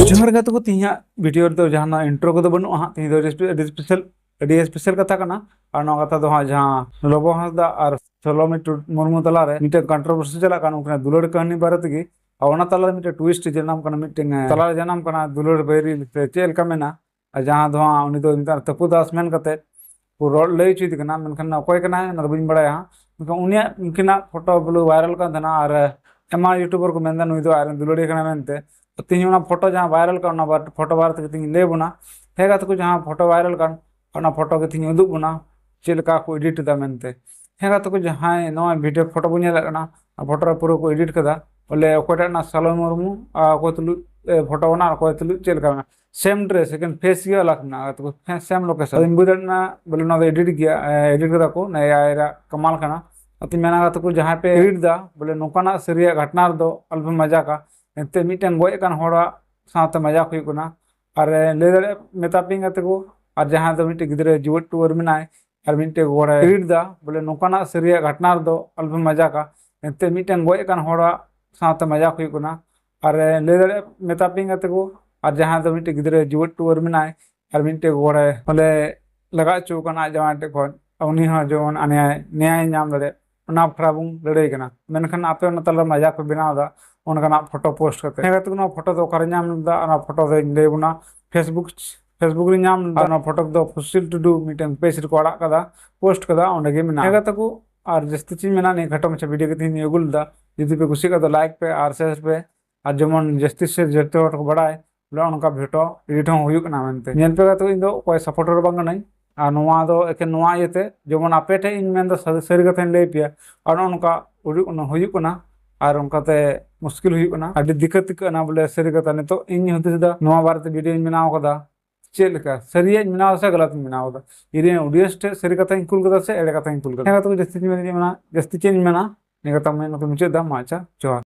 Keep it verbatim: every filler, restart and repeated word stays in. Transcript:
ᱡᱚᱦᱟᱨ ᱜᱟᱛᱮ ᱠᱚ, ᱛᱮᱦᱮᱧᱟᱜ ᱵᱷᱤᱰᱤᱭᱳ ᱨᱮᱫᱚ ᱡᱟᱦᱟᱱᱟᱜ ᱤᱱᱴᱨᱳ ᱠᱚᱫᱚ ᱵᱟᱹᱱᱩᱜᱼᱟ ᱦᱟᱸᱜ᱾ ᱛᱮᱦᱮᱧ ᱫᱚ ᱟᱹᱰᱤ ᱥᱯᱮ- ᱟᱹᱰᱤ ᱥᱯᱮᱥᱟᱞ ᱟᱹᱰᱤ ᱥᱯᱮᱥᱟᱞ ᱠᱟᱛᱷᱟ ᱠᱟᱱᱟ᱾ ᱟᱨ ᱱᱚᱣᱟ ᱠᱟᱛᱷᱟ ᱫᱚ ᱦᱟᱸᱜ ᱡᱟᱦᱟᱸ ᱞᱚᱵᱚ ᱦᱟᱸᱥᱫᱟ ᱟᱨ ᱥᱚᱞᱚᱢᱤ ᱴᱩ- ᱢᱩᱨᱢᱩ ᱛᱟᱞᱟᱨᱮ ᱢᱤᱫᱴᱮᱱ ᱠᱚᱱᱴᱨᱳᱵᱷᱟᱨᱥᱤ ᱪᱟᱞᱟᱜ ᱠᱟᱱᱟ, ᱩᱱᱠᱤᱱᱟᱜ ᱫᱩᱞᱟᱹᱲ ᱠᱟᱹᱦᱱᱤ ᱵᱟᱨᱮ ᱛᱮᱜᱮ᱾ ᱟᱨ ᱚᱱᱟ ᱛᱟᱞᱟᱨᱮ ᱢᱤᱫᱴᱮᱱ ᱴᱩᱭᱤᱥᱴ ᱡᱟᱱᱟᱢ ᱠᱟᱱᱟ, ᱢᱤᱫᱴᱮᱱ ᱮ, ᱛᱟᱞᱟᱨᱮ ᱡᱟᱱᱟᱢ ᱠᱟᱱᱟ ᱫᱩᱞᱟᱹᱲ ᱵᱟᱹᱭᱨᱤ ᱥᱮ ᱪᱮᱫ ᱞᱮᱠᱟ ᱢᱮᱱᱟ᱾ ᱟᱨ ᱡᱟᱦᱟᱸ ᱫᱚ ᱦᱟᱸᱜ ᱩᱱᱤ ᱫᱚ ᱢᱤᱫᱴᱟᱝ ᱛᱟᱹᱯᱩ ᱫᱟᱥ ᱢᱮᱱ ᱠᱟᱛᱮ ᱠᱚ ᱨᱚᱲ ᱞᱟᱹᱭ ᱦᱚᱪᱚᱭᱮᱫᱮ ᱠᱟᱱᱟ, ᱢᱮᱱᱠᱷᱟᱱ ᱚᱠᱚᱭ ᱠᱟᱱᱟᱭ ᱚᱱᱟ ᱫᱚ ᱵᱟᱹᱧ ᱵᱟᱲᱟᱭᱟ ᱦᱟᱸᱜ᱾ ᱢᱮᱱᱠᱷᱟᱱ ᱩᱱᱤᱭᱟᱜ ᱩᱱᱠᱤᱱᱟᱜ ᱯᱷᱳᱴᱳ ᱵᱚᱞᱮ ᱵᱷᱟᱭᱨᱟᱞ ᱠᱟᱱ ᱛᱟᱦᱮᱱᱟ ᱟᱨ ᱟᱭᱢᱟ ᱭᱩᱴᱩᱵᱟᱨ ᱠᱚ ᱢᱮᱱᱫᱟ ᱱᱩᱭ ᱫᱚ ᱟᱡᱨᱮᱱ ᱫᱩᱞᱟᱹᱲᱤᱭᱟᱹ ᱠᱟᱱᱟᱭ ᱢᱮᱱᱛᱮ᱾ ᱛᱮᱦᱮᱧ ᱚᱱᱟ ᱯᱷᱳᱴᱳ ᱡᱟᱦᱟᱸ ᱵᱷᱟᱭᱨᱟᱞ ᱠᱟᱱ ᱚᱱᱟ ᱵᱟᱨ- ᱯᱷᱳᱴᱳ ᱵᱟᱨᱮ ᱛᱮᱜᱮ ᱛᱮᱦᱮᱧ ᱞᱟᱹᱭ ᱵᱚᱱᱟ᱾ ᱦᱮᱸ ᱜᱟᱛᱮ ᱠᱚ, ᱡᱟᱦᱟᱸ ᱯᱷᱳᱴᱳ ᱵᱷᱟᱭᱨᱟᱞ ᱠᱟᱱ ᱚᱱᱟ ᱯᱷᱳᱴᱳ ᱜᱮ ᱛᱮᱦᱮᱧ ᱩᱫᱩᱜ ᱵᱚᱱᱟ ᱪᱮᱫ ᱞᱮᱠᱟ ᱠᱚ ᱮᱰᱤᱴ ᱮᱫᱟ ᱢᱮᱱᱛᱮ᱾ ᱦᱮᱸ ᱜᱟᱛᱮ ᱠᱚ, ᱡᱟᱦᱟᱸᱭ ᱱᱚᱣᱟ ᱵᱷᱤᱰᱤᱭᱳ ᱯᱷᱳᱴᱳ ᱵᱚᱱ ᱧᱮᱞᱮᱫ ᱠᱟᱱᱟ, ᱚᱱᱟ ᱯᱷᱳᱴᱳ ᱨᱮ ᱯᱩᱨᱟᱹ ᱠᱚ ᱮᱰᱤᱴ ᱠᱟᱫᱟ᱾ ᱵᱚᱞᱮ ᱚᱠᱚᱭᱴᱟᱜ ᱨᱮᱱᱟᱜ ᱥᱟᱞᱚ ᱢᱩᱨᱢᱩ ᱟᱨ ᱚᱠᱚᱭ ᱛᱩᱞᱩᱡ ᱮ, ᱯᱷᱳᱴᱳ ᱠᱟᱱᱟ ᱟᱨ ᱚᱠᱚᱭ ᱛᱩᱞᱩᱡ ᱪᱮᱫ ᱞᱮᱠᱟ ᱢᱮᱱᱟᱜᱼᱟ, ᱥᱮᱢ ᱰᱨᱮᱥ, ᱮᱠᱮᱱ ᱯᱷᱮᱥ ᱜᱮ ᱟᱞᱟᱜᱽ ᱢᱮᱱᱟᱜᱼᱟ ᱜᱟᱛᱮ ᱠᱚ᱾ ᱦᱮᱸ, ᱥᱮᱢ ᱞᱳᱠᱮᱥᱚᱱ᱾ ᱟᱫᱚᱧ ᱵᱩᱡᱽ ᱫᱟᱲᱮᱭᱟᱜ ᱠᱟᱱᱟ ᱵᱚᱞᱮ ᱱᱚᱣᱟ ᱫᱚ ᱮᱰᱤᱴ ᱜᱮᱭᱟ, ᱮᱰᱤᱴ ᱠᱟᱫᱟ ᱠᱚ, ᱱᱚᱣᱟ ᱮ ᱟᱭ ᱨᱮᱭᱟᱜ ᱠᱟᱢᱟᱞ ᱠᱟᱱᱟ᱾ ᱟᱫᱚᱧ ᱢᱮᱱᱟ ᱜᱟᱛᱮ ᱠᱚ, ᱡᱟᱦᱟᱸᱭ ᱯᱮ ᱮᱰᱤᱴ ᱫᱟ ᱵᱚᱞᱮ ᱱᱚᱝᱠᱟᱱᱟᱜ ᱥᱟᱹᱨᱤᱭᱟᱜ ᱜᱷᱚᱴᱱᱟ ᱨᱮᱫᱚ ᱟᱞᱚᱯᱮ ᱢᱟᱡᱟᱠᱟ᱾ ᱮᱱᱛᱮ ᱢᱤᱫᱴᱮᱱ ᱜᱚᱡ ᱟᱠᱟᱱ ᱦᱚᱲᱟᱜ ᱥᱟᱶᱛᱮ ᱢᱟᱡᱟᱠ ᱦᱩᱭᱩᱜ ᱠᱟᱱᱟ᱾ ᱟᱨ ᱮ, ᱞᱟᱹᱭ ᱫᱟᱲᱮᱭᱟᱜ ᱢᱮᱛᱟ ᱯᱮᱭᱟᱹᱧ ᱜᱟᱛᱮ ᱠᱚ, ᱟᱨ ᱡᱟᱦᱟᱸᱭ ᱫᱚ ᱢᱤᱫᱴᱮᱱ ᱜᱤᱫᱽᱨᱟᱹ ᱡᱩᱣᱟᱹᱫ ᱴᱩᱣᱟᱹᱨ ᱢᱮᱱᱟᱭ ᱟᱨ ᱢᱤᱫᱴᱮᱱ ᱜᱚᱲᱮ ᱮᱰᱤᱴ ᱫᱟ ᱵᱚᱞᱮ ᱱᱚᱝᱠᱟᱱᱟᱜ ᱥᱟᱹᱨᱤᱭᱟᱜ ᱜᱷᱚᱴᱱᱟ ᱨᱮᱫᱚ ᱟᱞᱚᱯᱮ ᱢᱟᱡᱟᱠᱟ᱾ ᱮᱱᱛᱮ ᱢᱤᱫᱴᱮᱱ ᱜᱚᱡ ᱟᱠᱟᱱ ᱦᱚᱲᱟᱜ ᱥᱟᱶᱛᱮ ᱢᱟᱡᱟᱠ ᱦᱩᱭᱩᱜ ᱠᱟᱱᱟ᱾ ᱟᱨ ᱮ, ᱞᱟᱹᱭ ᱫᱟᱲᱮᱭᱟᱜ ᱢᱮᱛᱟ ᱯᱮᱭᱟᱹᱧ ᱜᱟᱛᱮ ᱠᱚ, ᱟᱨ ᱡᱟᱦᱟᱸᱭ ᱫᱚ ᱢᱤᱫᱴᱮᱱ ᱜᱤᱫᱽᱨᱟᱹ ᱡᱩᱣᱟᱹᱫ ᱴᱩᱣᱟᱹᱨ ᱢᱮᱱᱟᱭ ᱟᱨ ᱢᱤᱫᱴᱮᱱ ᱜᱚᱲᱮ ᱵᱚᱞᱮ ᱞᱟᱜᱟ ᱦᱚᱪᱚ ᱟᱠᱟᱱᱟ ᱟᱡ ᱡᱟᱶᱟᱭ ᱴᱷᱮᱡ ᱠᱷᱚᱱ, ᱩᱱᱤ ᱦᱚᱸ ᱡᱮᱢᱚᱱ ᱟᱱᱮ ᱱᱮᱭᱟᱭ ᱧᱟᱢ ᱫᱟᱲᱮᱭᱟᱜ, ᱚᱱᱟ ᱵᱟᱠᱷᱨᱟ ᱵᱚᱱ ᱞᱟᱹᱲᱦᱟᱹᱭ ᱠᱟᱱᱟ᱾ ᱢᱮᱱᱠᱷᱟᱱ ᱟᱯᱮ ᱚᱱᱟ ᱛᱟᱞᱟ ᱨᱮ ᱢᱟᱡᱟᱠ ᱯᱮ ᱵᱮᱱᱟᱣ ᱮᱫᱟ ᱚᱱᱠᱟᱱᱟᱜ ᱯᱷᱳᱴᱳ ᱯᱳᱥᱴ ᱠᱟᱛᱮ᱾ ᱦᱮᱸ ᱜᱟᱛᱮ ᱠᱚ, ᱱᱚᱣᱟ ᱯᱷᱳᱴᱳ ᱫᱚ ᱚᱠᱟᱨᱮ ᱧᱟᱢ ᱞᱮᱫᱟ? ᱚᱱᱟ ᱯᱷᱳᱴᱳ ᱫᱚᱧ ᱞᱟᱹᱭ ᱟᱵᱚᱱᱟ, ᱯᱷᱮᱥᱵᱩᱠ ᱯᱷᱮᱥᱵᱩᱠ ᱨᱮ ᱧᱟᱢ ᱞᱮᱫᱟ᱾ ᱚᱱᱟ ᱯᱷᱳᱴᱳ ᱫᱚ ᱯᱷᱩᱥᱤᱞ ᱴᱩᱰᱩ ᱢᱤᱫᱴᱮᱱ ᱯᱮᱡᱽ ᱨᱮᱠᱚ ᱟᱲᱟᱜ ᱠᱟᱫᱟ, ᱯᱳᱥᱴ ᱠᱟᱫᱟ, ᱚᱸᱰᱮ ᱜᱮ ᱢᱮᱱᱟᱜᱼᱟ᱾ ᱦᱮᱸ ᱜᱟᱛᱮ ᱠᱚ, ᱟᱨ ᱡᱟᱹᱥᱛᱤ ᱪᱮᱫ ᱤᱧ ᱢᱮᱱᱟ, ᱱᱤᱭᱟᱹ ᱠᱷᱟᱴᱚ ᱢᱟᱪᱷᱟ ᱵᱷᱤᱰᱤᱭᱳ ᱜᱮ ᱛᱮᱦᱮᱧ ᱟᱹᱜᱩ ᱞᱮᱫᱟ᱾ ᱡᱩᱫᱤ ᱯᱮ ᱠᱩᱥᱤᱭᱟᱜ ᱠᱷᱟᱱ ᱫᱚ ᱞᱟᱭᱤᱠ ᱯᱮ ᱟᱨ ᱥᱮᱭᱟᱨ ᱯᱮ᱾ ᱟᱨ ᱡᱮᱢᱚᱱ ᱡᱟᱹᱥᱛᱤ ᱥᱮ ᱡᱚᱛᱚ ᱦᱚᱲ ᱠᱚ ᱵᱟᱲᱟᱭ ᱵᱚᱞᱮ ᱚᱱᱠᱟ ᱯᱷᱳᱴᱳ ᱮᱰᱤᱴ ᱦᱚᱸ ᱦᱩᱭᱩᱜ ᱠᱟᱱᱟ ᱢᱮᱱᱛᱮ᱾ ᱧᱮᱞ ᱯᱮ ᱜᱟᱛᱮ ᱠᱚ, ᱤᱧ ᱫᱚ ᱚᱠᱚᱭ ᱥᱟᱯᱳᱨᱴᱟᱨ ᱵᱟᱝ ᱠᱟᱹᱱᱟᱹᱧ, ᱟᱨ ᱱᱚᱣᱟ ᱫᱚ ᱮᱠᱮᱱ ᱱᱚᱣᱟ ᱤᱭᱟᱹᱛᱮ ᱡᱮᱢᱚᱱ ᱟᱯᱮ ᱴᱷᱮᱱ ᱤᱧ ᱢᱮᱱᱫᱟ ᱥᱟᱹᱨᱤ, ᱥᱟᱹᱨᱤ ᱠᱟᱛᱷᱟᱧ ᱞᱟᱹᱭ ᱯᱮᱭᱟ᱾ ᱟᱨ ᱱᱚᱜᱼᱚ ᱱᱚᱝᱠᱟ ᱦᱩᱭᱩᱜ ᱠᱟᱱᱟ, ᱦᱩᱭᱩᱜ ᱠᱟᱱᱟ, ᱟᱨ ᱚᱱᱠᱟᱛᱮ ᱢᱩᱥᱠᱤᱞ ᱦᱩᱭᱩᱜ ᱠᱟᱱᱟ, ᱟᱹᱰᱤ ᱫᱤᱠᱠᱟᱛ ᱟᱹᱭᱠᱟᱹᱜ ᱠᱟᱱᱟ᱾ ᱵᱚᱞᱮ ᱥᱟᱹᱨᱤ ᱠᱟᱛᱷᱟ ᱱᱤᱛᱚᱜ ᱤᱧ ᱦᱩᱫᱤᱥ ᱮᱫᱟ ᱱᱚᱣᱟ ᱵᱟᱨᱮᱛᱮ ᱵᱷᱤᱰᱤᱭᱳᱧ ᱵᱮᱱᱟᱣ ᱠᱟᱫᱟ, ᱪᱮᱫ ᱞᱮᱠᱟ ᱥᱟᱹᱨᱤᱭᱟᱜ ᱤᱧ ᱵᱮᱱᱟᱣ ᱥᱮ ᱜᱟᱞᱟᱛ ᱤᱧ ᱵᱮᱱᱟᱣ ᱠᱟᱫᱟ, ᱤᱧ ᱨᱮᱱ ᱚᱰᱤᱭᱮᱱᱥ ᱴᱷᱮᱱ ᱥᱟᱹᱨᱤ ᱠᱟᱛᱷᱟᱧ ᱠᱩᱞ ᱠᱟᱫᱟ ᱥᱮ ᱮᱲᱮ ᱠᱟᱛᱷᱟᱧ ᱠᱩᱞ ᱠᱟᱫᱟ᱾ ᱦᱮᱸ ᱜᱟᱛᱮ ᱠᱚ, ᱡᱟᱹᱥᱛᱤ ᱪᱮᱫ ᱤᱧ ᱢᱮᱱᱟ, ᱡᱟᱹᱥᱛᱤ ᱪᱮᱫ ᱤᱧ ᱢᱮᱱᱟ, ᱱᱤᱭᱟᱹ ᱠᱟᱛᱷᱟ ᱢᱮᱱ ᱠᱟᱛᱮ ᱢᱩᱪᱟᱹᱫ ᱫᱟ᱾ ᱢᱟ ᱟᱪᱪᱷᱟ, ᱡᱚᱦᱟᱨ᱾